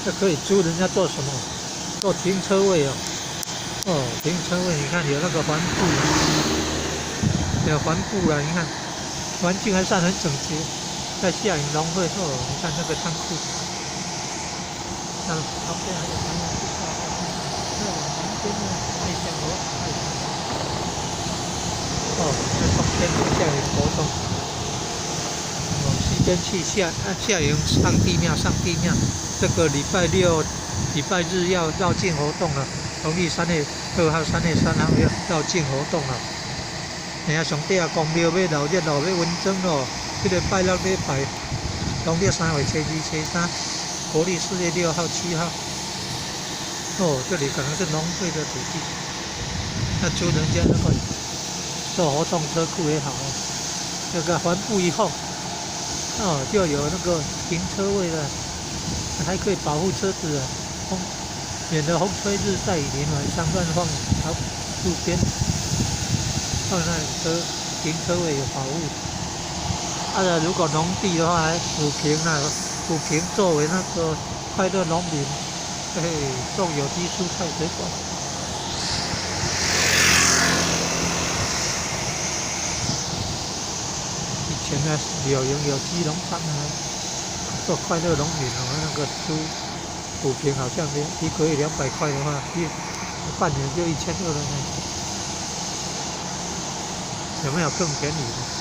這可以租人家做什麼？做停車位哦。哦，停車位，你看有那個帆布，有帆布了，你看環境還算很整潔。在下營農會哦，你看那個倉庫，那旁邊還有南洋那往南邊呢，愛鄉河，愛鄉河。哦，在東邊下營國中，往西邊去下營上帝廟，上帝廟。這個禮拜六、禮拜日要繞境活動了。農曆3月2號、3月3號要繞境活動了。哎呀，上帝啊，公廟欲鬧熱鬧，欲溫裝咯。這個拜六禮拜，農曆3月初二、初三，國曆4月6號、7號。哦，這裡可能是農會的土地，那租人家那個做活動車庫也好哦。這個帆布以後，哦，就有那個停車位了，還可以保護車子啊，風免得風吹日曬雨淋，晚上亂放到路邊，放那車停車位有保護。啊，如果農地的話，5坪啊，五坪作為那個快樂農民，嘿，種有機蔬菜水果。以前呢，有營有機農場啊，做快樂農民哦，那個租五坪好像一個月200塊的話，半年就1200了呢。有沒有更便宜的？